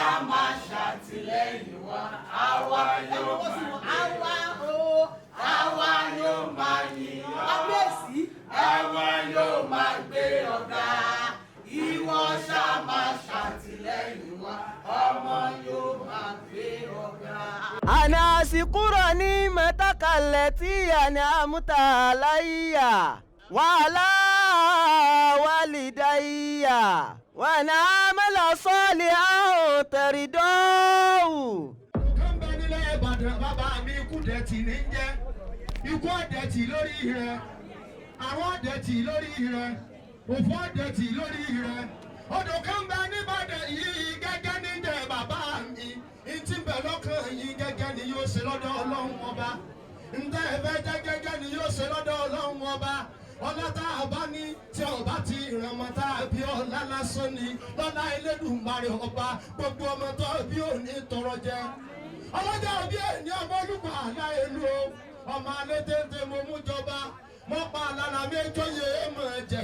Ṣá máa ṣàtìlẹ́yìn wa, àwa yóò máa Àwa o, àwa yóò máa yìn ọ́. Kábíyèsí. Àwa yóò máa gbé ọ ga. Ìwọ ṣá máa ṣàtìlẹ́yìn wa, ọmọ yóò máa gbé ọ ga. أنا أشكر نعمتك التي أنعمت علي وعلى والدي وأن أعمل صالحا ترضاه. Kan bẹ nílẹ̀ Ìbàdàn, bàbá mi, ikú dẹ̀tì ní jẹ́ ikú ọ̀dẹ̀tì lórí rẹ̀, àrùn ọ̀dẹ̀tì lórí rẹ̀, òfò ọ̀dẹ̀tì lórí rẹ̀. Odò kan bẹ nìbàdàn yìí, gẹ́gẹ́ ní jẹ́ bàbá mi. Ntí bẹ lọ́kàn yìí, gẹ́gẹ́ ni yóò ṣe lọ́dọ̀ Ọlọ́run Ọba. Ntẹ́ ẹ fẹ́ jẹ́, gẹ́gẹ́ ni yóò ṣe lọ́dọ̀ Ọlọ́run Ọba. Ọlá tá a bá ní tí ọba ti ìrànmọ́ tá a bí, ọlá lásán ni. Lọ́lá Elédùmarè Ọba, gbogbo ọmọ tó bí ò ní tọrọ jẹ. Ọlọ́jà òbí ẹ̀ ní ọmọ olùkọ́ àlá ìlú o, ọmọ alẹ́ téńté. Mo mú jọba, mo pa àlàlà méjọ yẹ é mọ̀ ẹ́ jẹ.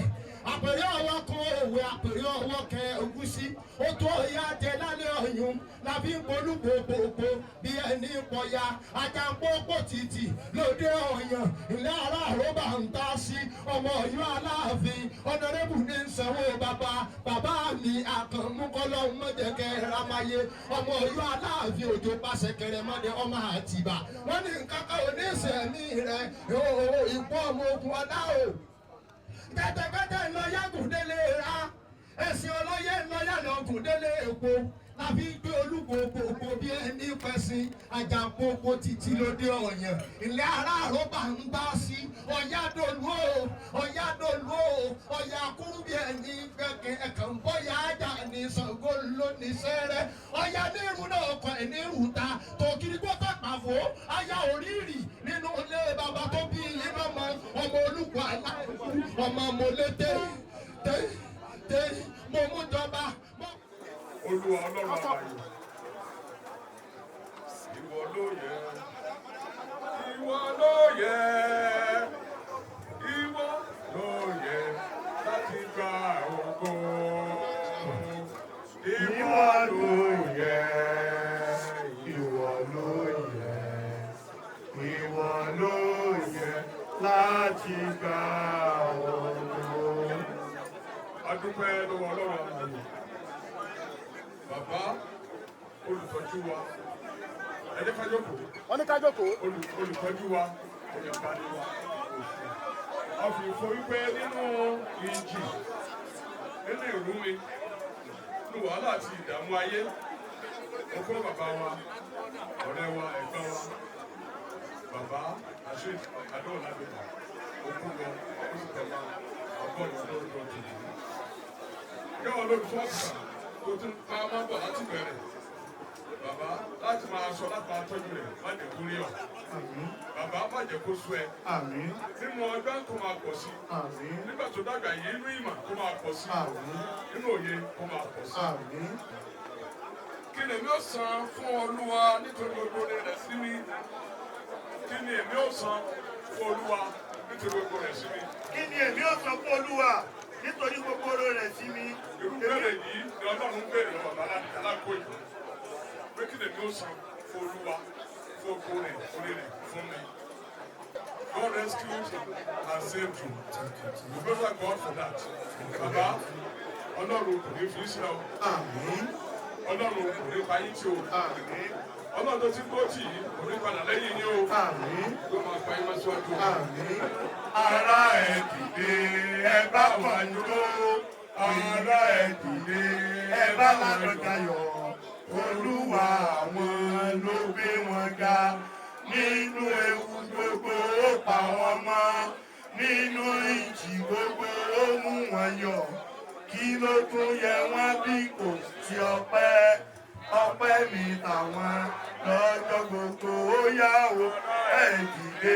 Àpèrè ọwọ́ kan òwe, àpèrè ọwọ́ kẹ ògúsí, ó tó ìyá jẹ lálẹ́ ọ̀yún làbí ń polú gbogbogbò bí ẹni pọ̀ya ajáǹpọ̀pọ̀ títì lóde ọ̀yàn ilé ara àrọ́bà ń ta sí. Ọmọ Ọ̀yọ́ Aláàfin, honourable ní sanwó bàbá bàbá mi àkànmúkọ́lọ́ mọ̀jẹ̀kẹ́ ramayé. Ọmọ Ọ̀yọ́ Aláàfin, òjò pàṣẹ kẹrẹmọdé, ọmọ Àtìbà, wọ́n ní nǹkan kan ò ní sẹ̀mí rẹ̀ ìpọ́ ọmọ ogun ọlá o. Kẹ́tẹ́kẹ́tẹ́ ńlọ yàgùn délé ra, ẹ̀sìn ọlọ́yẹ ńlọ yàgùn délé èpo, láfi gbé olúgbògbògbò bí ẹni pẹ̀sìn àjàpòpò títí lóde ọ̀yàn ilé ara àrọ́bà ń bá sí. Ọ̀yádòlú o, ọ̀yádòlú o, ọ̀yà kúrú bí ẹni gbẹ̀kẹ̀ ẹ̀kàn ń bọ̀ yá ajá ní Ṣàngó lónìí sẹ́rẹ́. Ọ̀yà nírú náà kọ̀ ẹ̀ nírú ta tòkìrì gbọ́tà pàfó aya òrìrì nínú ilé bàbá tó bí yín lọ́mọ. Ọmọ olùkọ́ aláìkú, ọmọ mọ̀lẹ́tẹ̀ tẹ́ tẹ́, mo mú jọba. Olúwa Ọlọ́run àlàyé, ìwọ ló yẹ, ìwọ ló yẹ, ìwọ ló yẹ láti gba ògo. Ìwọ ló yẹ, Ìwọ ló yẹ, ìwọ ló yẹ láti gba ògo. Adúpẹ́ lọ́wọ́ Ọlọ́run àlàyé. Bàbá olùtọ́jú wa, ẹ jẹ́ ká jókòó. Wọ́n ní ká jókòó. Olùtọ́jú wa, olùdarí wa, a fi fún wípé nínú ìjì, nínú ìrúmi, nínú wàhálà àti ìdààmú ayé, mo fún bàbá wa, ọ̀rẹ́ wa, ẹ̀gbọ́n wa, bàbá Rasheed Adéwọ̀lágbèbà, okú lọ, ó sì tẹ̀lé 100 ọdún lọ́dún tuntun. Yọ̀wọ̀ lólùfọ́ àgùntàn tó tún pa máa bọ̀ láti bẹ̀rẹ̀ bàbá láti máa sọ, láti máa tọ́jú rẹ̀, má jẹ́ kó rí ọ. Bàbá, má jẹ́ kó sú ẹ. Àmín. Nínú ọgbọ́n, kó máa pọ̀ sí. Àmín. Nígbà tó dàgbà yìí, inú ìmọ̀, kó máa pọ̀ sí. Àmín. Nínú òye, kó máa pọ̀ sí. Àmín. Kí ni èmi ó san fún Olúwa nítorí gbogbo oore rẹ̀ sí mi? Kí ni èmi ó san fún Olúwa nítorí gbogbo rẹ̀ sí mi? Kí ni èmi ó sọ fún Olúwa nítorí gbogbo oore rẹ̀ sí mi? Irú béèrè yìí ni Ọlọ́run ń béèrè lọ́wọ́ bàbá alákó yìí pé kí ni èmi ó san fún Olúwa fún gbogbo rẹ̀ oore rẹ̀ fún mi. God rescued and saved you. We glorify God for that. Bàbá, Ọlọ́run kò ní fi í sílẹ̀ o. Àmín. Ọlọ́run kò ní pa yín tí o. Àmín. Ọlọ́run tó ti ń gbó tì yín kò ní padà lẹ́yìn yín o. Àmín. Yóò máa pa yín mọ́ síwájú o. Àmín. Ará, ẹ dìde, ẹ bá wa jó. Ará, ẹ dìde, ẹ bá Ládọjà yọ̀. Olúwa àwọn ló gbé wọn ga. Nínú ewu gbogbo, ó pa wọn mọ́. Nínú ìjì gbogbo, ó mú wọn yọ̀. Kí ló tún yẹ wọ́n bí kò sí ọpẹ́? Ọpẹ́ mi tàwọn lọ́jọ́ gbogbo. Ó yá o, ẹ dìde,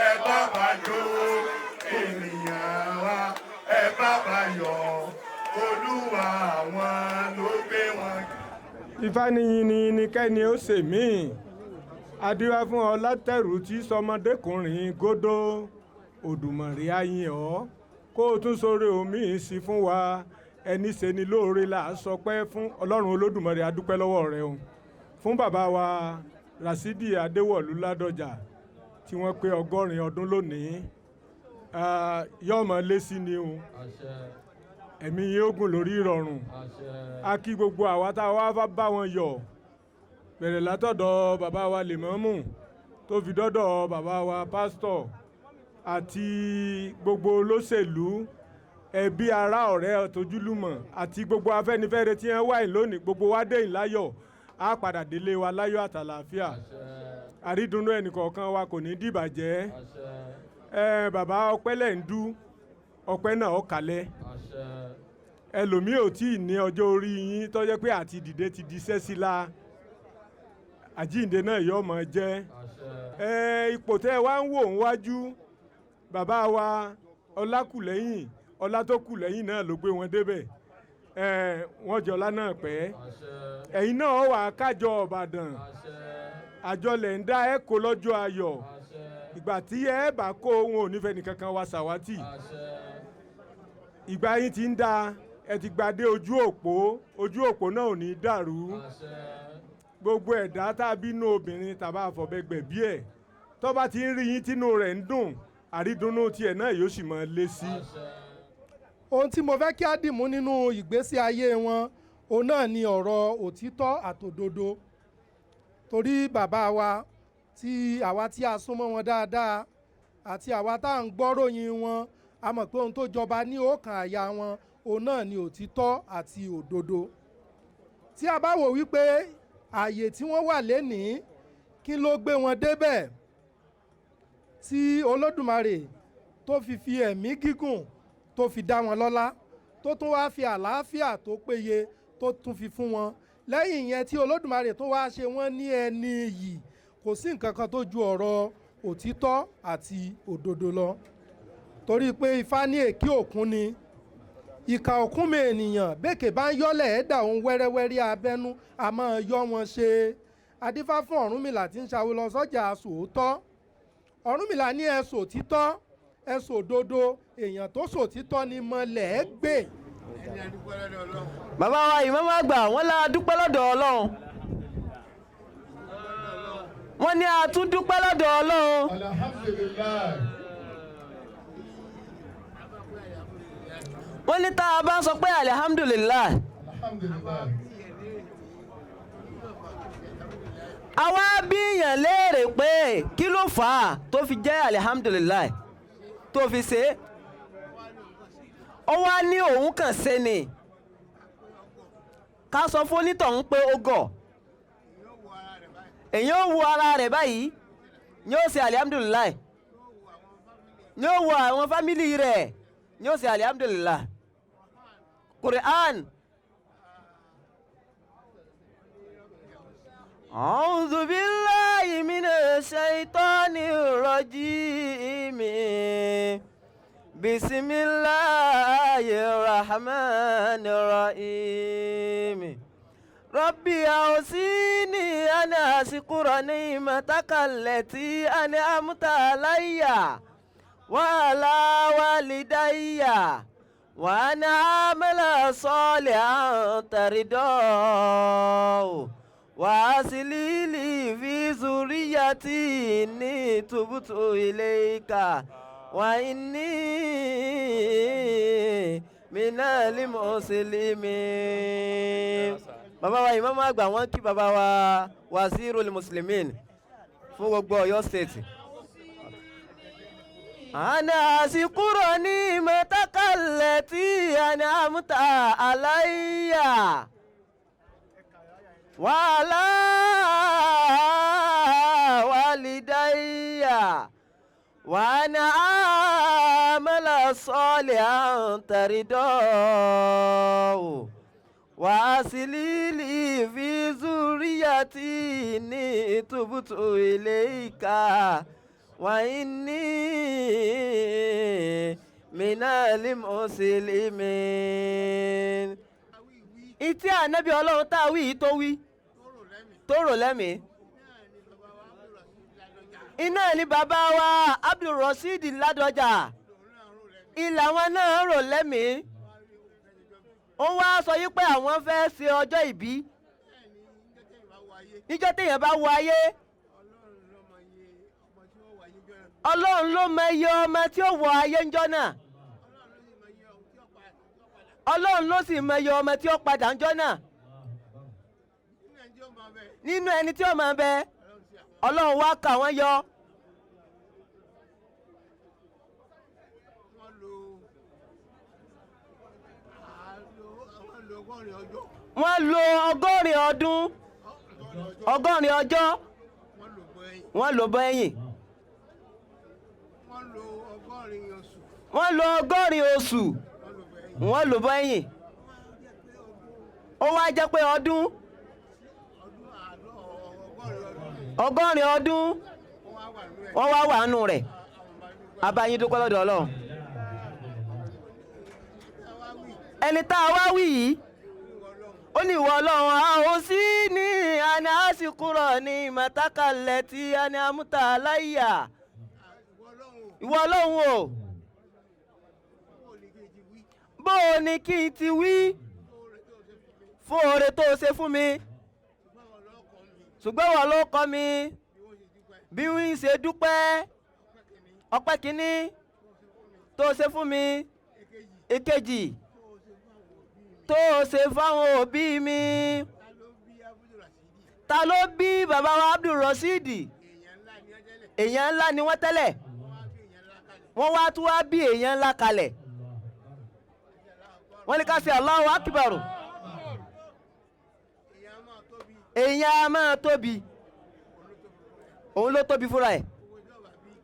ẹ bá wa jó. Ènìyàn wa, ẹ bá wa yọ̀. Olúwa àwọn ló gbé wọn. Ifá ní yiniyini kẹ́ni ó ṣe míì, adíwá fún Ọlátẹ̀rù tí sọmọdékùnrin gódó. Òdùmọ̀rì ayin ọ́, kó o tún sórí omi sí fún wa. Ẹni ṣe ni lóore là á sọ pé fún Ọlọ́run Olódùmarè, a dúpẹ́ lọ́wọ́ rẹ o fún bàbá wa Rasidi Adéwọ̀lú Ládọjà tí wọ́n pé 80 ọdún lónìí. Yóò máa lé sí ni o, ẹ̀mí yín ó gùn lórí ìrọ̀rùn. A kí gbogbo àwa tá a wá bá wọn yọ̀, bẹ̀rẹ̀ látọ̀dọ̀ bàbá wa lèmọ́mù tó fi dọ́dọ̀ bàbá wa pásítọ̀ àti gbogbo olóṣèlú, ẹbí, ará, ọ̀rẹ́, tójúlùmọ̀ àti gbogbo Afẹ́nifẹ́re tí wọ́n wà yìí lónìí. Gbogbo wa dé yìí láyọ̀, á padà délé wa láyọ̀ àtàlàáfíà. Àrídùnnú ẹnìkọ̀ọ̀kan wa kò ní dìbàjẹ́. Ẹ bàbá, ọpẹ́ lẹ̀ ń dú, ọpẹ́ náà ó kalẹ̀. Ẹlòmíì ò tí ì ní ọjọ́ orí yín tó jẹ́ pé àti dìde ti di iṣẹ́ sí la, àjíǹde náà yóò máa jẹ́. Ẹ ipò tẹ́ ẹ wá ń wò ń wájú bàbá wa, Ọlákùlẹ́yìn, ọlá tó kù lẹ́yìn náà ló gbé wọn débẹ̀. Ẹ wọ́n jọ ọlá náà pẹ́. Ẹ̀yin náà wà kájọ Ìbàdàn, àjọlẹ̀ ń dá ẹ kó lọ́jọ́ ayọ̀. Ìgbà tí ẹ bá kó wọn ò nífẹ̀ẹ́ nìkankan wa ṣàwátì. Ìgbà yín ti ń da, ẹ ti gba dé ojú òpó, ojú òpó náà ò ní dàrú. Gbogbo ẹ̀dá tá a bínú obìnrin tàbá àfọ̀bẹ́gbẹ̀ bí ẹ̀ tó bá ti ń rí yín tínú rẹ̀ ń dùn, àrídùnnú tiẹ̀ náà yóò sì máa lé sí. Ohun tí mo fẹ́ kí á dìmú nínú ìgbésí ayé wọn, òun náà ni ọ̀rọ̀ òtítọ́ àtòdodo, torí bàbá wa tí àwa tí a súnmọ́ wọn dáadáa àti àwa tá à ń gbọ́ròyìn wọn, a mọ̀ pé ohun tó jọba ní ọkàn àyà wọn, òun náà ni òtítọ́ àti òdodo. Tí a bá wò wípé ààyè tí wọ́n wà lénìí, kí ló gbé wọn débẹ̀ tí Olódùmarè tó fi fi ẹ̀mí gígùn tó fi dá wọn lọ́lá, tó tún wá fi àlàáfíà tó péye tó tún fi fún wọn lẹ́yìn ìyẹn, tí Olódùmarè tó wá ṣe wọ́n ní ẹni yìí, kò sí nǹkan kan tó ju ọ̀rọ̀ òtítọ́ àti òdodo lọ, torí pé Ifá ní èkí òkun ni ìkà òkun mi ènìyàn bẹ́ẹ̀kẹ́ bá ń yọ́lẹ̀ ẹ̀dà òun wẹ́rẹ́wẹ́rẹ́ abẹ́nú a máa yọ wọn ṣe. Adífá fún Ọ̀rúnmìlà tí ń ṣàwó lọ sọ́jà sòótọ́. Ọ̀rúnmìlà ní ẹ sòtítọ́, ẹ sòdodo, èèyàn tó sòtítọ́ ni mọ̀lẹ́ ẹ gbé. Bàbá wa ìmáàmù àgbà, wọ́n la dúpẹ́ lọ́dọ̀ Ọlọ́run, wọ́n ní a tún dúpẹ́ lọ́dọ̀ Ọlọ́run. Alhamdulilayi. Wọ́n ní tá a bá sọ pé alihamudulilayi. Alhamdulilayi. Àwa bíyàn léèrè pé kí ló fà á tó fi jẹ́ alihamudulilayi tó fi ṣe é, ó wá ní òun kàn ṣe ni ká sọ fún onítọ̀hún pé ó gọ̀. Èyàn ó wo ara rẹ̀ báyìí, yóò ṣe alihamudulilayi, yóò wo àwọn fámìlì rẹ̀, yóò ṣe alihamudulilayi. Quran. أعوذ بالله من الشيطان الرجيم، بسم الله الرحمن الرحيم. ربي أوصيني أن أشكر نعمتك التي أنعمت علي وعلى والدي وأن أعمل صالحا ترضاه وأصلح لي في ذريتي، إني تبت إليك وإني من المسلمين. Bàbá wa ìmáàmù àgbà, wọ́n kí bàbá wa Wazirul Muslimin fún gbogbo Ọ̀yọ́ State. أنا أشكر نعمتك التي أنعمت علي وعلى والدي وأن أعمل صالحا ترضاه وأصلح لي في ذريتي، إني تبت إليك وإني من المسلمين. Ìtí ànábì Ọlọ́run tá a wí yìí tó wí tó rò lẹ́mìí iná ní bàbá wa Abdulrasheed Ládọjà ìlà wọn náà rò lẹ́mìí. Ó wá sọ yí pé àwọn fẹ́ ṣe ọjọ́ ìbí. Níjọ́ téèyàn bá wọ ayé, Ọlọ́run ló mọ iye ọmọ tí ó wọ ayé ńjọ́ náà. Ọlọ́run ló sì mọ iye ọmọ tí ó padà ńjọ́ náà. Nínú ẹni tí ó máa bẹ, Ọlọ́run wá kà wọ́n yọ. Wọ́n lo 80 ọdún, 80 ọjọ́, wọ́n lò bọ́ ẹ̀yìn. Wọ́n lo 80 oṣù, wọ́n lò bọ́ ẹ̀yìn. Ó wá jẹ́ pé ọdún 80 ọdún wọ́n wá wà nù rẹ̀. Abayín dúpẹ́ lọ́dọ̀ Ọlọ́run. Ẹni tá a wá wí yìí, ó ní ìwọ Ọlọ́run, a ò sí ní àná àsìkúrọ̀ ní màtákàlẹ̀ tí a ní amúta aláìyá. Ìwọ Ọlọ́run o, bó o ní kí n ti wí fún oore tó o ṣe fún mi, ṣùgbọ́n wọ́n ló kọ́ mi bí wọ́n ṣe dúpẹ́. Ọpẹ́ kínní tó o ṣe fún mi, èkejì tó o ṣe fáwọn òbí mi. Ta ló bí bàbá wa Abdul Rasheed? Èèyàn ńlá ni wọ́n tẹ́lẹ̀, wọ́n wá tún wá bí èèyàn ńlá kalẹ̀. Wọ́n ní ká ṣe Allahu Akbar. Èèyàn a máa tóbi, òun ló tóbi fúnra ẹ̀.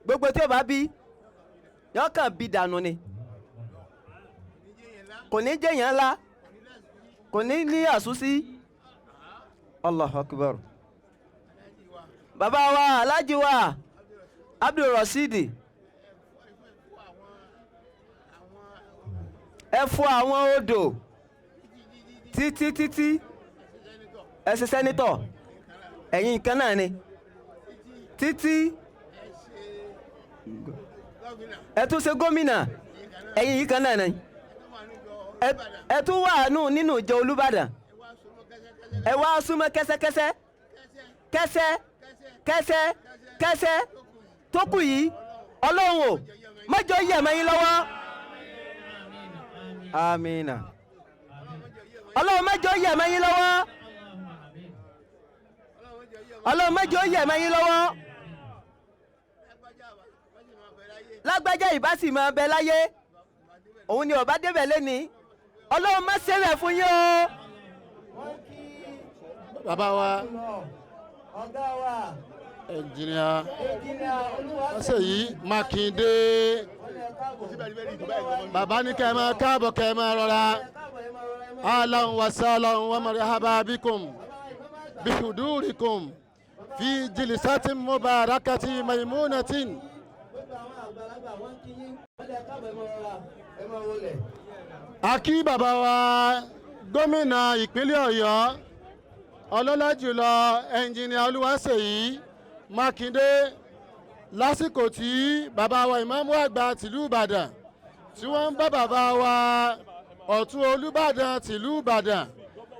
Gbogbo tí o bá bí, yọ kàn bí dànù ni. Kò ní jẹ́ èèyàn ńlá, kò ní ní àsúsí. Allahu Akbar. Bàbá wa Alhaji wa Abdul Rasheed, ẹ fọ àwọn odò títí títí, ẹ ṣe sẹ́nítọ̀, ẹ̀yin kan náà ni títí, ẹ tún ṣe gómìnà, ẹ̀yin yìí kan náà ni, ẹ tún wà nínú ìjọ Olúbàdàn, ẹ wá súnmọ́ kẹ́sẹ́kẹ́sẹ́ kẹ́sẹ́ kẹ́sẹ́ kẹ́sẹ́ tó kù yìí. Ọlọ́run o, mọ́jọ yẹ̀ mọ́ yín lọ́wọ́. Amina. Ọlọ́run mọ́jọ yẹ̀ mọ́ yín lọ́wọ́. Ọlọ́run mọ́jọ yẹ̀ mọ́ yín lọ́wọ́. Lágbájá ìbá sì máa bẹ láyé, òun ni ọba débẹ̀ lẹ́ni. Ọlọ́run má ṣe rẹ̀ fún yín o. Bàbá wa ẹnjìnìà Ṣèyí Mákindé, bàbá ní kẹ́ ẹ máa káàbọ̀, kẹ́ ẹ máa rọra. Ahlan wa sahlan wa marhaba bikum bihudurikum fi jilisatin mubarakati maimunatin. A kí bàbá wa gómìnà ìpínlẹ̀ Ọ̀yọ́, ọlọ́lá jùlọ ẹnjìnìà Olúwaṣèyí Mákindé, lásìkò tí bàbá wa ìmáàmù àgbà tìlú Ìbàdàn tí wọ́n ń bá bàbá wa ọ̀tún Olúbàdàn tìlú Ìbàdàn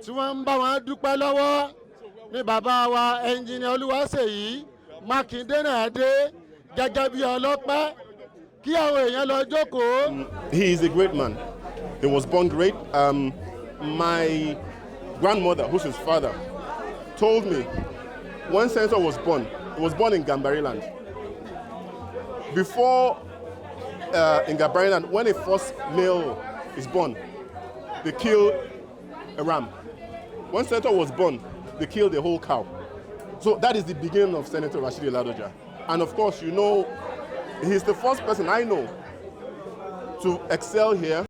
tí wọ́n ń bá wọn dúpẹ́ lọ́wọ́ ní bàbá wa ẹnjìnìà Olúwaṣèyí Mákindé náà dé gẹ́gẹ́ bí ọlọ́pẹ́ kí àwọn èèyàn lọ jókòó. He is a great man. He was born great. My grandmother, who's his father, told me when Senator was born, he was born in Gambari land. Before in Gambari land, when a first male is born, they kill a ram. When Senator was born, they killed the whole cow. So that is the beginning of Senator Rashidi Ladoja. And of course, you know, he's the first person I know to excel here,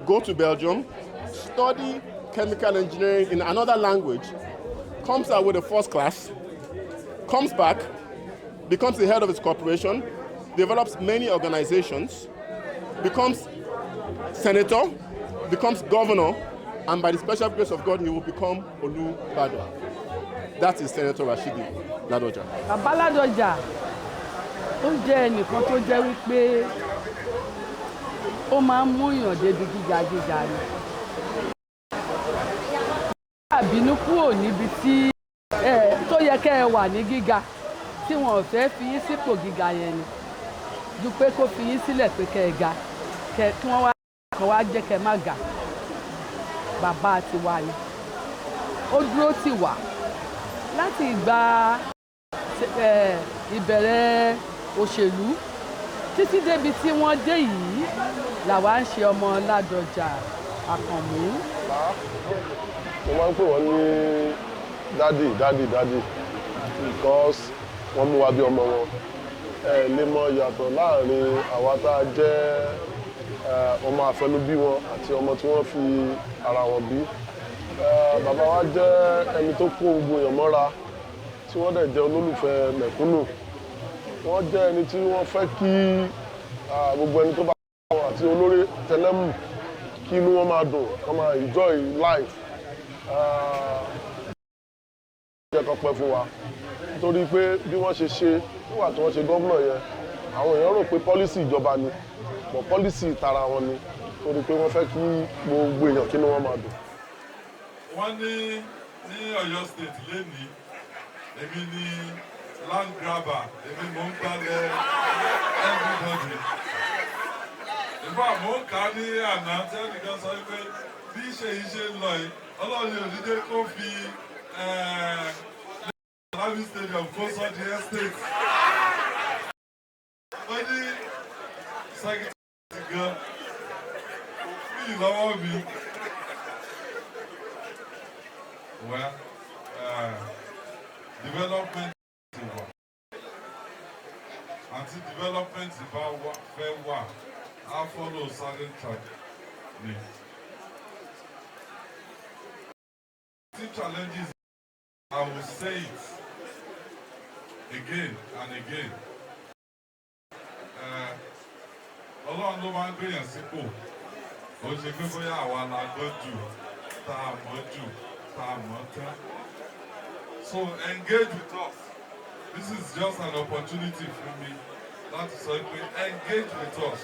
go to Belgium, study chemical engineering in another language, comes out with a first class, comes back, becomes the head of his corporation, develops many organizations, becomes senator, becomes governor, and by the special grace of God, he will become Olubadan. That is Senator Rashidi Ladoja. Bàbá Ládọjà ó jẹ́ ẹnìkan tó jẹ́ wípé ó máa ń mú èèyàn débi gíga gíga ni. ní kúrò níbi tí tó yẹ kẹ́ ẹ wà ní gíga, tí wọn ò fẹ́ fi yín sípò gíga yẹn ni, ju pé kó fi yín sílẹ̀ pé kẹ́ ẹ ga, kẹ́ kí wọ́n wá kàn wá jẹ́ kẹ́ ẹ má ga. Bàbá tiwa ni, ó dúró tì wá láti ìgbà ìbẹ̀rẹ̀ òṣèlú títí débi tí wọ́n dé yìí. Làwa ń ṣe ọmọ Ládọjà Àkànmú. Mo máa ń pè wọ́n ní daddy, daddy, daddy, because wọ́n mú wa bí ọmọ wọn. Ẹ lè mọ ìyàtọ̀ láàrin àwa tá a jẹ́ ọmọ àfẹnubí wọn àti ọmọ tí wọ́n fi ara wọn bí. Bàbá wa jẹ́ ẹni tó kó gbogbo èèyàn mọ́ra, tí wọ́n dẹ̀ jẹ́ olólùfẹ́ mẹ̀kúnnù. Wọ́n jẹ́ ẹni tí wọ́n fẹ́ kí gbogbo ẹni tó bá wọn àti olórí tẹlẹ́mù kí inú wọn máa dùn, kó máa enjoy life. Jẹ́ kó pẹ́ fún wa, nítorí pé bí wọ́n ṣe ṣe nígbà tí wọ́n ṣe gómìnà yẹn, àwọn èèyàn rò pé policy ìjọba ni, but policy tara wọn ni, torí pé wọ́n fẹ́ kí gbogbo èèyàn kí inú wọn máa dùn. Wọ́n ní ní Ọ̀yọ́ State lénìí, èmi ní land grabber, èmi mò ń gbalẹ̀ everybody. Ìfọ̀ mò ń kà á ní àná tí ẹnìkan sọ pé bí ṣe yìí ṣe ń lọ yìí, Ọlọ́run ò ní jẹ́ kó fi Salami Stadium kó sọ di estate. Ó ní secretary gan kò free lọ́wọ́ mi. Well, development ti wà, àti development bá fẹ́ wà, á follow certain track ni. The challenges, I will say it again and again. Ọlọ́run ló máa ń gbèyàn sípò. Ó ṣe pé bóyá àwa la gbọ́n jù, tá a mọ̀ jù, tá a mọ̀ tán. So engage with us. This is just an opportunity fún mi láti sọ pé engage with us.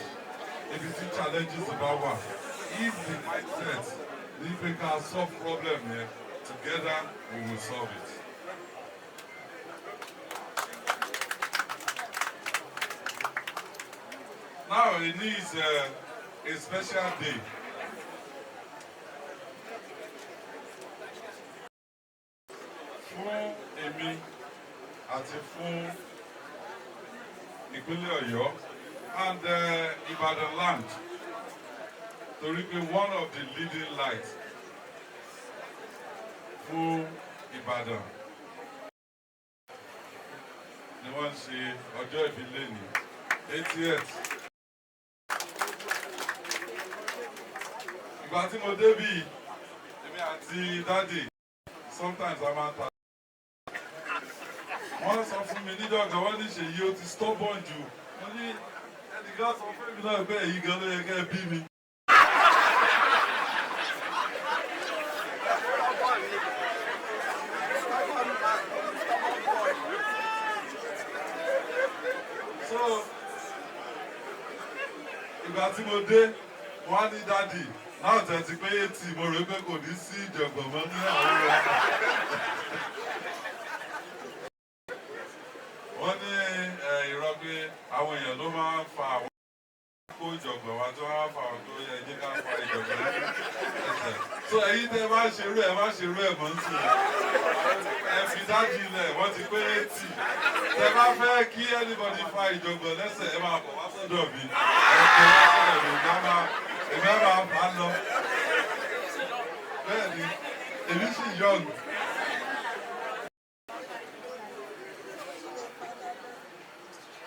Ibi tí challenges bá wà, if the mindset ní pé ká solve problem yẹn together, we will solve it. Now, it is a special day. Fún èmi àti fún ìpínlẹ̀ Ọ̀yọ́ and Ibadan land, torí pé one of the leading lights fún Ìbàdàn ni wọ́n ń ṣe ọjọ́ ìbí lẹ́nìí, 80th. Ìgbà tí mo débì, èmi àti daddy, sometimes a máa ń ta. Wọ́n sọ fún mi níjọ́ kan, wọ́n ní Ṣèyí ó ti stubborn jù. Wọ́n ní ẹnìkan sọ fún mi náà pé èyí gan ló yẹ kẹ́ ẹ bí mi. So ìgbà tí mo dé, wọ́n á ní, "Daddy, náà tẹ̀ ti pé 80, mo rò pé kò ní sí ìjọ̀gbọ̀n mọ́ ní àwọn ọ̀rẹ́." Wọ́n ní irọ́, pé àwọn èèyàn ló máa ń fa àwọn kó ìjọ̀gbọ̀n wa tí wọ́n á fa àwọn tó yẹ jẹ́ ká fa ìjọ̀gbọ̀n ẹsẹ̀. So ẹ̀yin tẹ́ bá ṣerú ẹ̀, má ṣerú ẹ̀ mọ́ sí ẹ. Fi daddy lẹ̀, wọ́n ti pé 80. Tẹ́ bá fẹ́ kí anybody fa ìjọ̀gbọ̀n lẹ́sẹ̀, ẹ máa bọ̀ wá sọ́dọ̀ mi. Ẹ bọ̀ wá sọ́dọ̀ mi, èmi á máa fà á lọ. Bẹ́ẹ̀ ni, èmi sì young.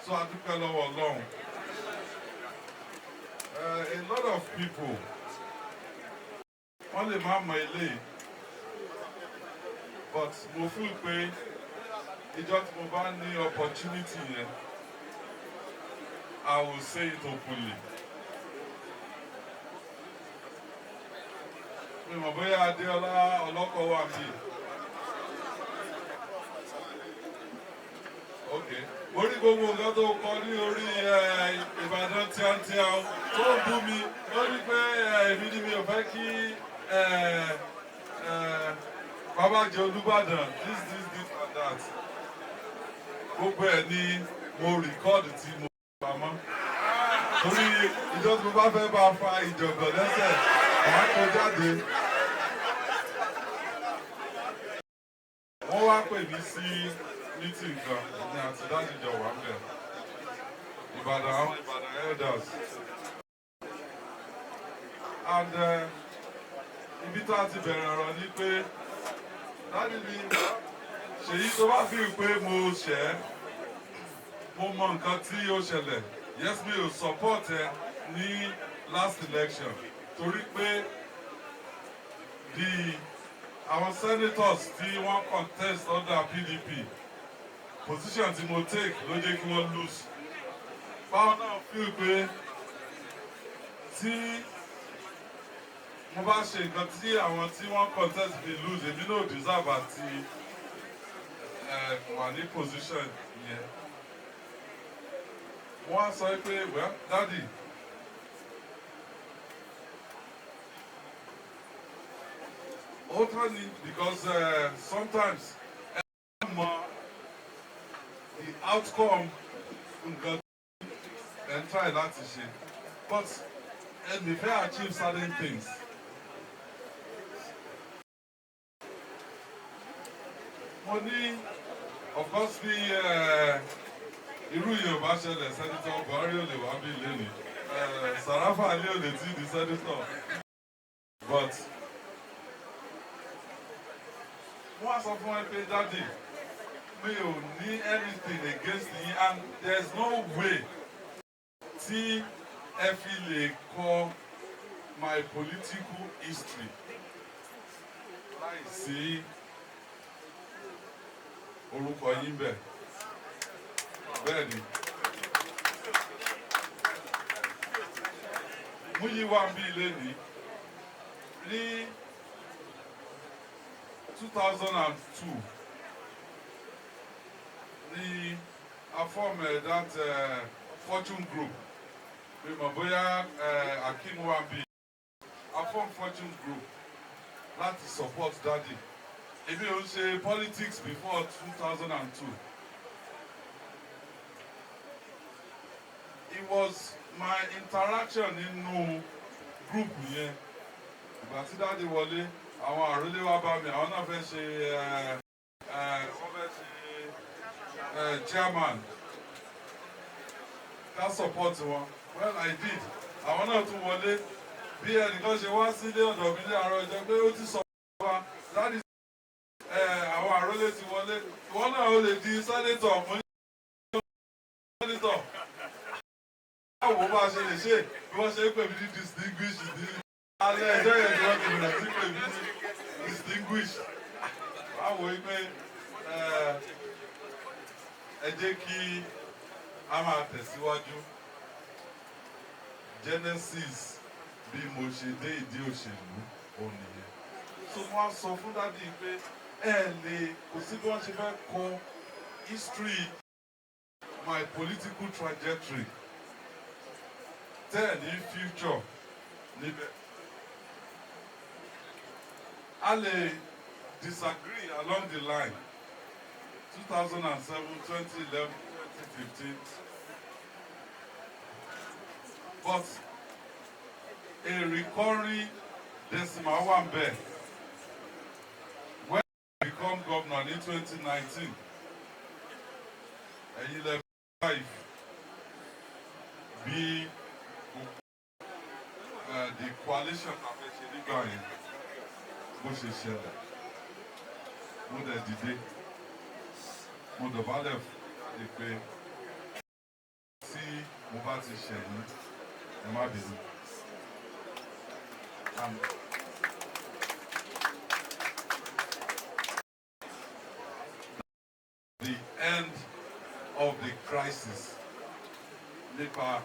So a dúpẹ́ lọ́wọ́ Ọlọ́run. A lot of people, wọ́n lè má mọ eléyìí, but mo feel pé ìjọ́ tí mo bá ní opportunity yẹn, I will say it openly. Mi mọ̀ bóyá Adéọlá ọlọ́kọ̀ wà mí. Okay. Mo rí gbogbo nǹkan tó kọ ní orí Ìbàdàn tíátíá tó ń bú mi. Ó ní pé èmi ni mi ò fẹ́ kí Bàbá jẹ Olúbàdàn, this, this, this and that. Gbogbo ẹ̀ ni mo record tí mo pamọ́. Torí ìjọ tí mo bá fẹ́ bá fa ìjọ̀gbọ̀n lẹ́sẹ̀, màá kó jáde. Wọ́n wá pè mí sí meeting kan ní àti daddy jọ wà ńbẹ̀. Ìbàdàn, àwọn Ìbàdàn elders. And ibi tá a ti bẹ̀rẹ̀ ọ̀rọ̀ ni pé daddy mi, Ṣèyí, tó bá fi pé mo ṣẹ̀ ẹ́, mo mọ nǹkan tí ó ṣẹlẹ̀. Yes, mi ò support ẹ ní last election torí pé the àwọn senators tí wọ́n contest under PDP, position tí mo take ló jẹ́ kí wọ́n lose. Báwọn náà feel pé tí mo bá ṣe nǹkan tí àwọn tí wọ́n contest fi lose, èmi náà deserve àti wà ní position yẹn. Wọ́n á sọ pé, "Well, daddy, ó tán ni," because sometimes ẹ mọ the outcome nǹkan ẹ ń try láti ṣe, but ẹ lè fẹ́ achieve certain things. Mo ní, of course, bí irú yìí ò bá ṣẹlẹ̀, Senator Buhari ò lè wá bí lónìí, Sàráfà Ali ò lè tí di senator, but wọ́n á sọ fún ẹ pé, "Daddy, mi ò ní anything against yín and there is no way tí ẹ fi lè kọ my political history láì sí orúkọ yín bẹ́ẹ̀." Bẹ́ẹ̀ ni Múyìwá ń bí ilé ní 2002 ní a form that Fortune Group. Mi mọ̀ bóyá Akeem wà bí. A form Fortune Group láti support daddy. Èmi ò ń ṣe politics before 2002. It was my interaction nínú group yẹn. Ìgbà tí daddy wọlé, àwọn àrólé wá bá mi, àwọn náà fẹ́ ṣe wọ́n fẹ́ ṣe chairman, ká support wọn. Well, I did. Àwọn náà tún wọlé. Bí ẹnìkan ṣe wá sílé ọ̀dọ̀ mi ní àárọ̀ ọjọ́ pé ó ti sọ wa láti àwọn àrólé ti wọlé, ìwọ náà ó lè di senator. Mo ní senator báwo bá a ṣe lè ṣe bí wọ́n ṣe ń pè mí ní distinguished ní alẹ́ ẹjọ́ yẹn ni wọ́n ti bẹ̀rẹ̀ sí pè mí ní distinguished. Báwo yìí pé ẹ jẹ́ kí a máa tẹ̀síwájú. Genesis bí mo ṣe dé ìdí òṣèlú òun nìyẹn. So wọ́n á sọ fún daddy pé ẹ lè kò sí bí wọ́n ṣe fẹ́ kọ history my political trajectory tẹ́ ẹ̀ ní future níbẹ̀. A lè disagree along the line, 2007, 2011, 2015, but a recurring decimal wà ńbẹ̀. When I become governor ní 2019, ẹ̀yin lẹ five bí the coalition ta fẹ́ ṣe nígbà yẹn bó ṣe ṣẹlẹ̀. Mo dẹ̀ dìde, mo dọ̀bálẹ̀ fún pé tí mo bá ti ṣẹ̀yìn, ẹ má bínú. And the end of the crisis nípa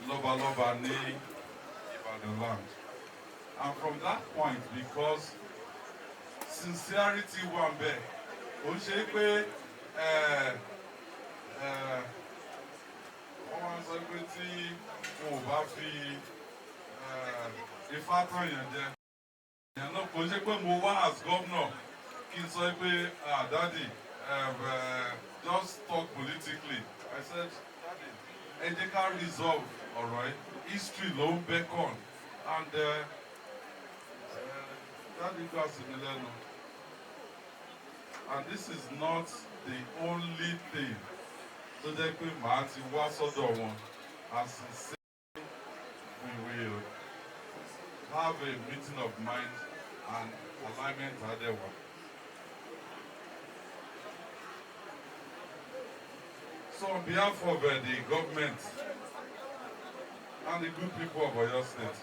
lọ́balọ́ba ní Ìbàdàn land. And from that point, because sincerity wà ńbẹ̀, ó ń ṣe pé wọ́n máa ń sọ pé tí wọn ò bá fi ifá tàn yàn jẹ. Ìyẹn náà kò ṣe pé mo wá as governor kí n sọ pé, "Ah, Daddy, just talk politically." I said, "Daddy, ẹ jẹ́ ká resolve ọ̀rọ̀ yìí, history ló ń beckon." And Daddy gbà sí mi lẹ́nu. And this is not the only thing tó jẹ́ pé màá ti wá sọ́dọ̀ wọn. As he say, we will have a meeting of mind and alignment adewa. So on behalf of the government and the good people of Oyo State,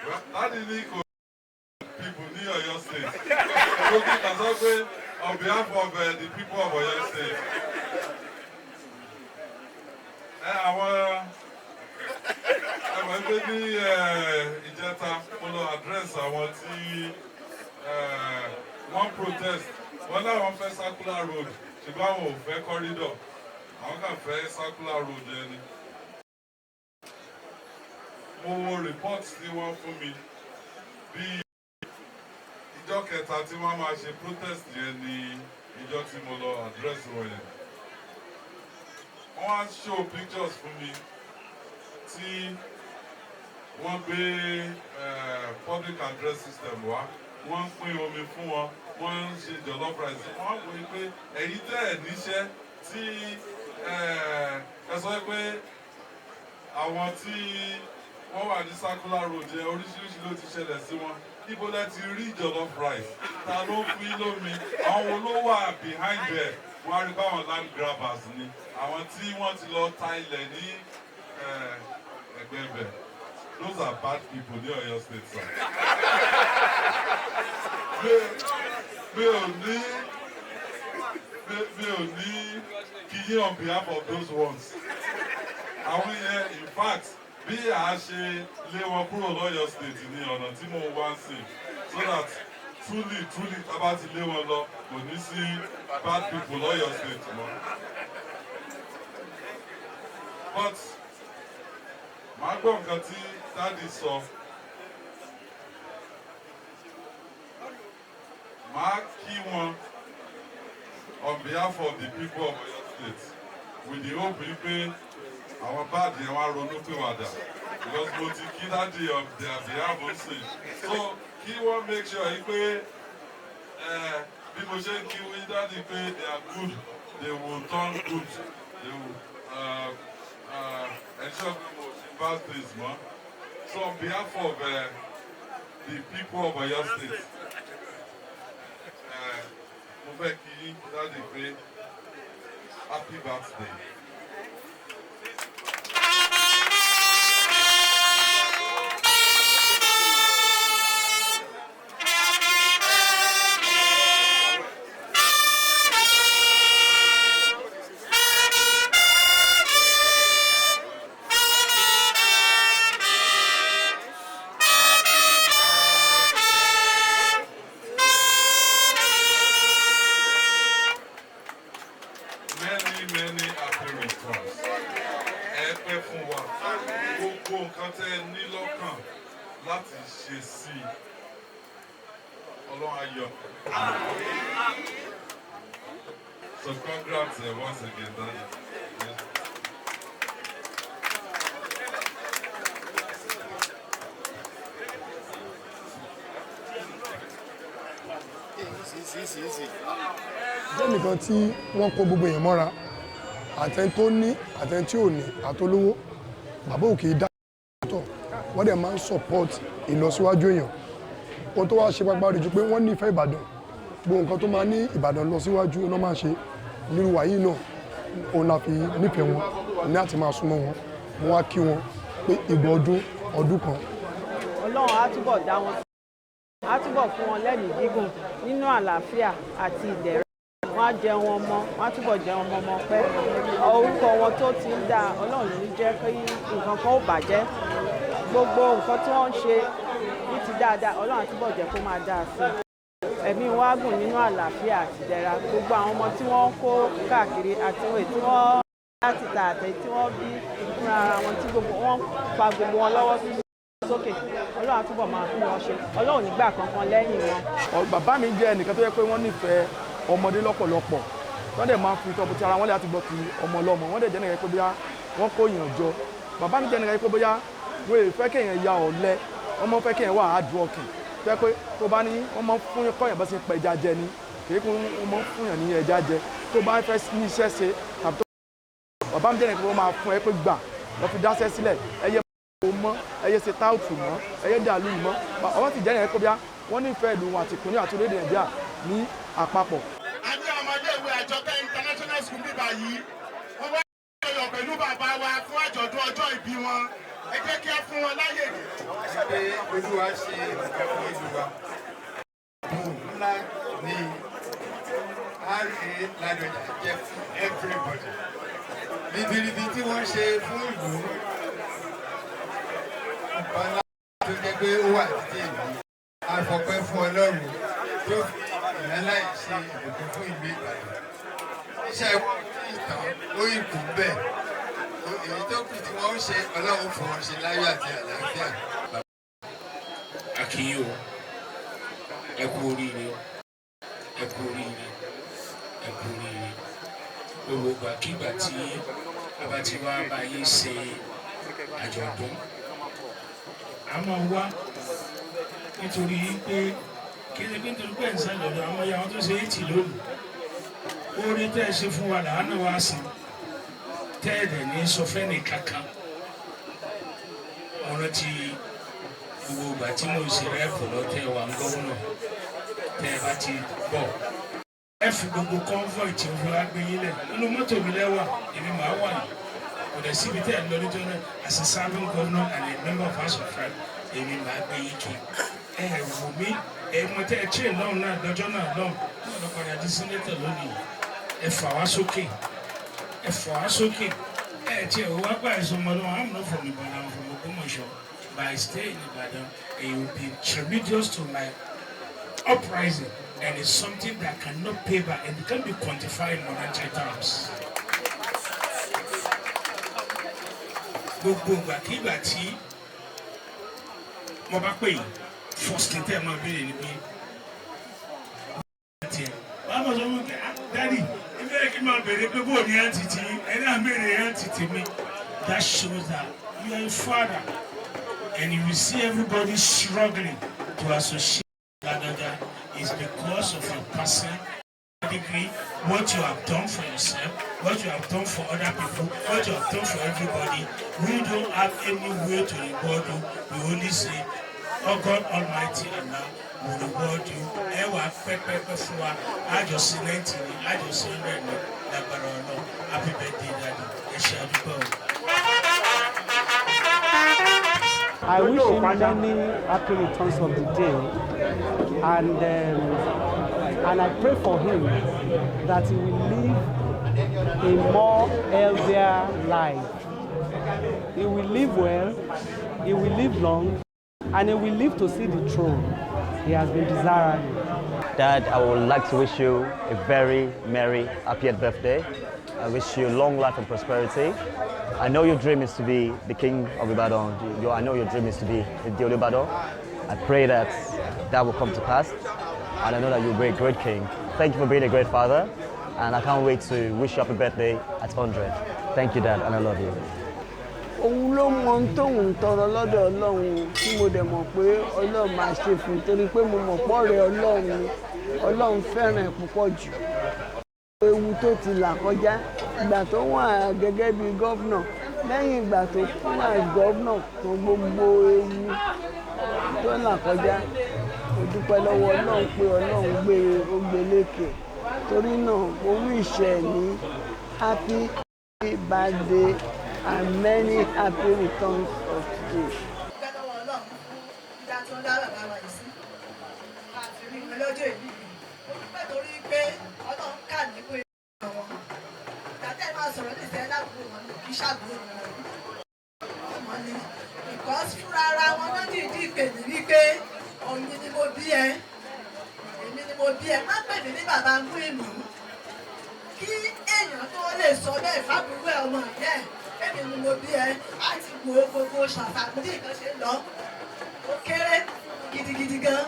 well, that is the people ní Oyo State. So kí n sọ pé on behalf of the people of Oyo State, ẹ àwọn ẹ mọ̀ pé ní ìjẹta mo lọ address àwọn tí wọ́n protest. Wọ́n láwọn fẹ́ circular road, ṣùgbọ́n àwọn ò fẹ́ corridor, àwọn kàn fẹ́ circular road yẹn ni. Mo wo report tí wọ́n fún mi, bí ìjọ kẹta tí wọ́n máa ṣe protest yẹn ni ìjọ tí mo lọ address wọn yẹn. Wọ́n wá show pictures fún mi tí wọ́n gbé public address system wá, wọ́n ń pín omi fún wọn, wọ́n ń ṣe jollof rice. Wọ́n wò ó pé ẹ̀yin tẹ́ ẹ̀ níṣẹ́ tí ẹ sọ pé àwọn tí wọ́n wà ní circular road yẹn, oríṣiríṣi ló ti ṣẹlẹ̀ sí wọn, ibo lẹ ti rí jollof rice? Ta ló fún yín lómi? Àwọn wo ló wà behind there? Wọ́n á rí báwọn land grabbers ni, àwọn tí wọ́n ti lọ ta ilẹ̀ ní ẹgbẹ́ ibẹ̀. Those are bad people ní Ọ̀yọ́ State, sir. Mi ò ní kí yín on behalf of those ones. Àwọn yẹn, in fact, bí a ṣe lé wọn kúrò lọ́yọ̀ State ní ọ̀nà tí mò ń wá sí, so that truly, truly, tá a bá ti lé wọn lọ, kò ní sí bad people lọ́yọ̀ State mọ́. But màá gbọ́ nǹkan tí Daddy sọ. Màá kí wọn on behalf of the people of Oyo State with the hope wípé àwọn bad yẹn wá ronú pìwàdà, because mo ti kí Daddy on their behalf ó sì so kí wọ́n make sure yìí pé bí mo ṣe ń kí wí Daddy pé they are good, they will turn good, they will ensure pé mo ṣe bad things mọ́. So on behalf of the people of Oyo State, mo fẹ́ kí yín, Daddy, pé happy birthday. Many, many happy returns. Ẹ pẹ́ fún wa. Gbogbo nǹkan tẹ́ ẹ ní lọ́kàn láti ṣe sí i, Ọlọ́run á yọ. So congrats once again, Daddy. Yeah. Jẹ́ nìkan tí wọ́n kó gbogbo èèyàn mọ́ra, àtẹni tó ní, àtẹni tí ò ní, àtolówó. Bàbá òkè dá tọ̀, wọ́n dẹ̀ máa ń support ìlọsíwájú èèyàn. Ohun tó wá ṣe pápá rí ju pé wọ́n nífẹ̀ẹ́ Ìbàdàn. Gbogbo nǹkan tó máa ní Ìbàdàn lọ síwájú ló máa ń ṣe. Nírú wàyí náà òun la fi nífẹ̀ẹ́ wọn ní àti máa súnmọ́ wọn. Mo wá kí wọn pé ìgbà ọdún ọdún kan. Ọlọ́run á túbọ̀ dá wọn sí, á túbọ̀ fún wọn lẹ́mìí gígùn nínú àlàáfíà àti ìdẹ̀ra. Wọ́n á jẹun ọmọ, wọ́n á túbọ̀ jẹun ọmọ ọmọ pẹ́. Orúkọ wọn tó ti ń dáa, Ọlọ́run ní jẹ́ kí nǹkan kan ó bàjẹ́. Gbogbo nǹkan tí wọ́n ń ṣe ní ti dáadáa, Ọlọ́run á túbọ̀ jẹ́ kó máa dáa sí i. Ẹ̀mí wọn á gùn nínú àlàáfíà àti ìdẹ̀ra. Gbogbo àwọn ọmọ tí wọ́n kó káàkiri àti òwe tí wọ́n Láti ta àtẹ tí wọ́n bí fúnra ara wọn, tí gbogbo wọn fa gbogbo wọn lọ́wọ́ sókè, Ọlọ́run á túbọ̀ máa fún wọn ṣe. Ọlọ́run nígbà kankan lẹ́yìn wọn. Bàbá mi jẹ́ ẹnìkan tó yẹ pé wọ́n nífẹ̀ẹ́ ọmọdé lọ́pọ̀lọpọ̀. Wọ́n dẹ̀ máa ń fi tọ́pọ̀ tí ara wọn lè láti gbọ́ ti ọmọ ọlọ́mọ. Wọ́n dẹ̀ jẹ́ ẹnìkan pé bóyá wọ́n kó èèyàn jọ. Bàbá mi jẹ́ ẹnìkan pé bóyá wọ́n è fẹ́ kéèyàn ya ọ̀lẹ, wọ́n mọ́ fẹ́ kéèyàn wà hard working. Tó yẹ pé tó bá ní wọ́n mọ́ fún kọ́yàn bá ṣe ń pa ẹja jẹ ni, kì í kún wọ́n mọ́ fún yàn ní ẹja jẹ. Tó bá fẹ́ ní iṣẹ́ ṣe tàbí tó bàbá mi jẹ́ ẹnìkan pé wọ́n máa fún ẹ pé gbà lọ fi dáṣẹ́ sílẹ̀, ẹyẹ mọ́, ẹyẹ ṣe táùtù mọ́, ẹyẹ dàlú mọ́. Ọwọ́ sì jẹ́ ẹnìkan pé bóyá wọ́n nífẹ̀ẹ́ ìlú wọn àti ìpínlẹ̀ àti orílẹ̀-èdè Nàìjíríà ní àpapọ̀. A ní ọmọdéèwé Àjọkẹ́ International School bíbá yìí, wọ́n wá yọ̀ pẹ̀lú bàbá wa fún àjọ̀dún ọjọ́ ìbí wọn. Ẹ jẹ́ kí á fún wọn láyè. Pé Olúwa ṣe nǹkan fún ìlú wa. Bùn ńlá ni R.A. Ládọjà jẹ́ fún everybody. Ribiribi tí wọ́n ṣe fún ìlú, nǹkan ńlá tó jẹ́ pé ó wà títí ìlú. A fọpẹ́ fún Ọlọ́run tó fi ìlànà yìí ṣe ìbùkún fún ìlú Ìbàdàn. Iṣẹ́ wọn kì í tán, ó ìkú bẹ́ẹ̀. Èyí tó kù tí wọ́n ń ṣe, Ọlọ́run fún wọn ṣe láyọ̀ àti àlàáfíà. A kí yín o, ẹ kú oríire, ẹ kú oríire, ẹ kú oríire. Gbogbo ìgbàkigbà tí a bá ti wá bá yín ṣe àjọ̀dún, a máa wá nítorí pé kí ẹni pé nítorí pé ẹ̀ ń ṣàjọ̀dún àwọn ọmọ tó ṣe é tì lónìí. Oore tẹ́ ẹ ṣe fún wa làánú wa sàn, tẹ́ ẹ dẹ̀ ní sọ fẹ́ni kankan. Ọ̀rọ̀ ti gbogbo ìgbà tí mo ṣe rẹ́pù lọ tẹ́ ẹ wà ń gómìnà, tẹ́ ẹ bá ti bọ̀, ẹ fi gbogbo convoy tí o fi wá gbé yín lẹ̀ nínú mọ́tò mi lẹ́wà, èmi màá wà yìí. Kò dẹ̀ síbi tẹ́ ẹ lọ nítorí náà, as a serving governor and a member of House of Rep, èmi màá gbé yín kí ẹ wò mí. Ẹ mọ tẹ́ ẹ train lọ́hùn náà lọ́jọ́ náà lọ́hùn náà lọ padà di senator lónìí. Ẹ fà wá sókè, ẹ fà wá sókè. Ẹ tiẹ̀ wá gbà ẹ̀sùn ọmọdé wọn. I'm not from Ibadan, I'm from Ogbomoso. But I stay in Ibadan and it will be tributary to my uprising, and it's something that cannot pay back and it can be quantified in monetary terms. Gbogbo ìgbàkigbà tí mo bá pè yín, first thing tẹ́ ẹ máa béèrè ni pé tiẹ̀ wàá mọ̀ sọ fún mi pé, "Ah, daddy, ẹ fẹ́ kí n máa béèrè pé bó ní àǹtí tí ẹ náà béèrè àǹtí tèmi." That shows that you are a father, and you will see everybody struggling to associate Ladoja is because of your person degree, what you have done for yourself, what you have done for other people, what you have done for everybody. We don't have any way to reward you. We only say, "Oh God Almighty Allah will reward you." Ẹ wà pẹ́pẹ́pẹ́ fún wa, àjọṣe 90 ni, àjọṣe 100 ni, lágbára Ọlọ́run. Happy birthday, daddy. Ẹ ṣe àdúgbò o. I wish him many happy returns of the day, and I pray for him that he will live a more healthier life. He will live well, he will live long, and he will live to see the throne he has been desiring. Dad, I would like to wish you a very merry, happy birthday. I wish you long life and prosperity. I know your dream is to be the king of Ibadan. I know your dream is to be the Olubadan. I pray that that will come to pass. And I know that you'll be a great king. Thank you for being a great father. And I can't wait to wish you happy birthday at 100. Thank you, Dad, and I love you. Òun ló mọ ohun tóun ń tọrọ lọ́dọ̀ Ọlọ́run, tí mo dẹ̀ mọ̀ pé Ọlọ́run máa ṣe fún un, torí pé mo mọ̀ pọ́ọ̀rẹ́ Ọlọ́run ni. Ọlọ́run fẹ́ràn ẹ̀ púpọ̀ jù. Ewu tó ti là kọjá ìgbà tó wà gẹ́gẹ́ bí governor, lẹ́yìn ìgbà tó kúrò as governor tó, gbogbo ewu tó là kọjá, mo dúpẹ́ lọ́wọ́ Ọlọ́run pé Ọlọ́run gbé ó gbé lékè. Torí náà, mo wish ẹ̀ ní happy birthday and many happy returns of today. Dúpẹ́ lọ́wọ́ Ọlọ́run fún dídá tó ń dá bàbá wa yìí sí àti rí wọn lọ́jọ́ ìbí yìí. Mo dúpẹ́ torí pé Ọlọ́run kà mí pé wọn tàtẹ́ máa sọ̀rọ̀ ní ìfẹ́ lábúrò wọn kì í ṣàbúrò wọn ọmọ ni, because fúnra ara wọn náà dìídì pè mí wípé òun ni mo bí ẹ, èmi ni mo bí ẹ, má pè mí ní bàbá mú ìmọ̀. Kí èèyàn tó lè sọ bẹ́ẹ̀ fábùrú ẹ̀ ọmọ ìyá ẹ̀, èmi ni mo bí ẹ, á ti wo gbogbo ṣàfàkùn bí nǹkan ṣe ń lọ. Ó kéré gidigidi gan.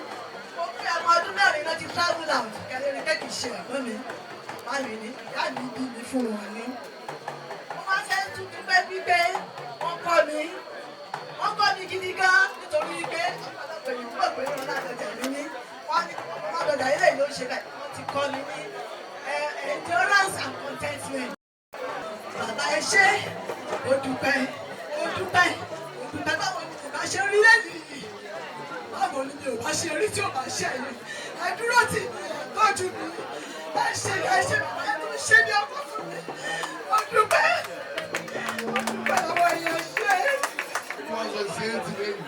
Mo pé ọmọ ọdún 4 náà ti travel out, kẹlẹ́ rí pé kì í ṣe ẹ̀gbọ́n mi. Bàbá mi ni ìyá mi bí mi fún wọn ni. Mo máa fẹ́ tún dúpẹ́ wípé wọ́n kọ́ mi. Wọ́n kọ́ mi gidi gan nítorí pé ọ̀pọ̀lọpọ̀ èèyàn mọ̀ pé wọn Ládọjà mi ní. Wọ́n ní Ládọjà ilé ìlú ṣe bẹ́ẹ̀. Wọ́n ti kọ́ mi ní endurance and contentment. Bàbá ẹ ṣé, ó dúpẹ́, ó dúpẹ́, ó dúpẹ́. Báwo ni kò bá ṣe rí lẹ́yìn yìí? Báwo ni mi ò bá ṣe rí tí ò bá ṣe yìí? Ẹ dúró tì mí, ẹ tọ́jú mi. Ẹ ṣe bàbá ẹ tún ṣe bí ọkọ fún mi. Ó dúpẹ́, ó dúpẹ́ lọ́wọ́ yẹn ṣe. Wọ́n ṣe sí 80 lẹ́yìn,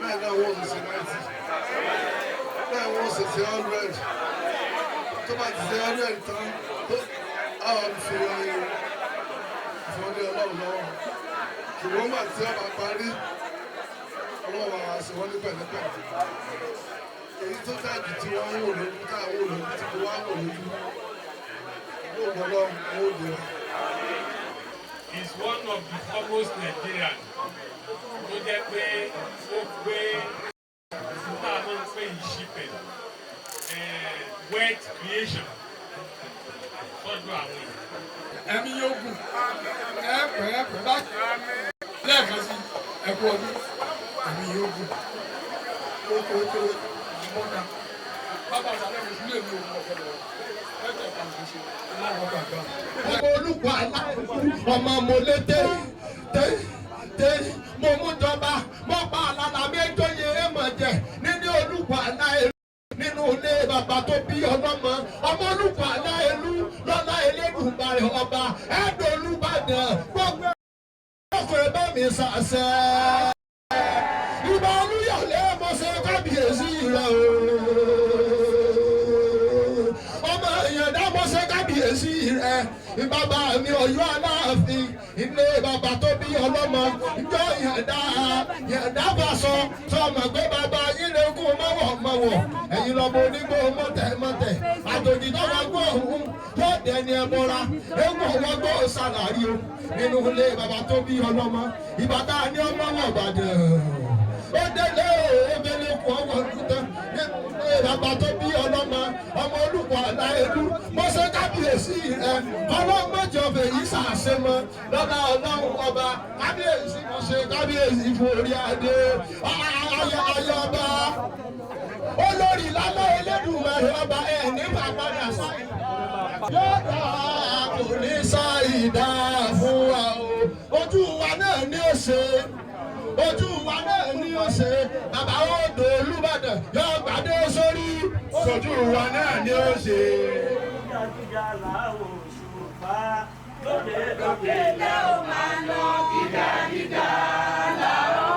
bẹ́ẹ̀ náà wọ́n ṣe sí 90, bẹ́ẹ̀ wọ́n ṣe sí 100. Tó bá ti ṣe 100 tán, tó àwọn fi ìfọdé Ọlọ́run lọ́wọ́. Ṣùgbọ́n gbà tí ọba parí, Ọlọ́run àwọn àṣẹ wọn ní pẹ̀lẹ́pẹ̀lẹ́. Èyí tó dájú tí wọ́n ń wò lójú, tá à ń wò lójú, tí wọ́n á wò lójú, yóò gbọ́ lọ́wọ́ ó dé wa. Is one of the foremost Nigerians tó jẹ́ pé ó gbé tá a máa ń pè ní shipping wealth creation sọ́dọ̀ àwọn èèyàn. Ẹ̀mí yóò gùn, ẹ pẹ́ ẹ pẹ́ bá lẹ́ẹ̀kan sí ẹ̀kú ọdún, ẹ̀mí yóò gùn. Ó kó tó mọ́ta. Bàbá àtàlẹ́ mi sílé mi ò mọ̀ ọ̀gbọ́dọ̀. Ọmọ olùkọ́ aláìkú ọmọ mo lé tẹ tẹ tẹ mo mú jọba mo pa àlàlà méjọ yẹ ẹ mọ̀ jẹ nínú olùkọ́ aláìlú nínú ilé bàbá tó bí ọlọ́mọ ọmọ olùkọ́ aláìlú lọ́lá Elédùmarè ọba ẹ̀dùn Olúbàdàn gbogbo ọkùnrin bá mi sàṣẹ. Ìbà Olúyọ̀lé mo ṣe kábíyèsí rẹ o. Ọmọ ìyàndá mo ṣe kábíyèsí rẹ. Bàbá mi Ọ̀yọ́ Aláàfin ilé bàbá tó bí ọlọ́mọ ìjọ ìyàndá ìyàndá bá sọ sọmọ pé bàbá yín lè kú mọ́wọ́ mọ́wọ́ ẹ̀yin lọ́mọ onígbó mọ́tẹ̀ mọ́tẹ̀ àjòjì tó wọ́n gbọ́ òun yóò dẹni ẹbọra ewu ọwọ́ gbọ́ sàlàyé o nínú ilé bàbá tó bí ọlọ́mọ ìbàdàn ni ọmọ wọ̀ bàdàn ó délé o kú ọwọ́ dúdú nínú ilé bàbá tó bí ọlọ́mọ ọmọ olùkọ́ aláìlú mọ́sẹ́ kábíyèsí rẹ ọlọ́mọjọ fèyí sàṣẹ mọ́ lọ́lá ọlọ́run ọba kábíyèsí mọ́sẹ́ kábíyèsí forí adé ayọ̀ ọba olórí lálẹ́ Elédùmarè ọba ẹ̀ ní pàpàdà sáyé yóò dá kò ní sáyidá fún wa o ojú wa náà ní ó ṣe ojú wa náà ní ó ṣe bàbá odò Olúbàdàn yóò gbàdé sórí ojú wa náà ní ó ṣe. Gíga làwọn òṣùpá lókè lókè lẹ́ ò máa lọ gíga gíga làwọn.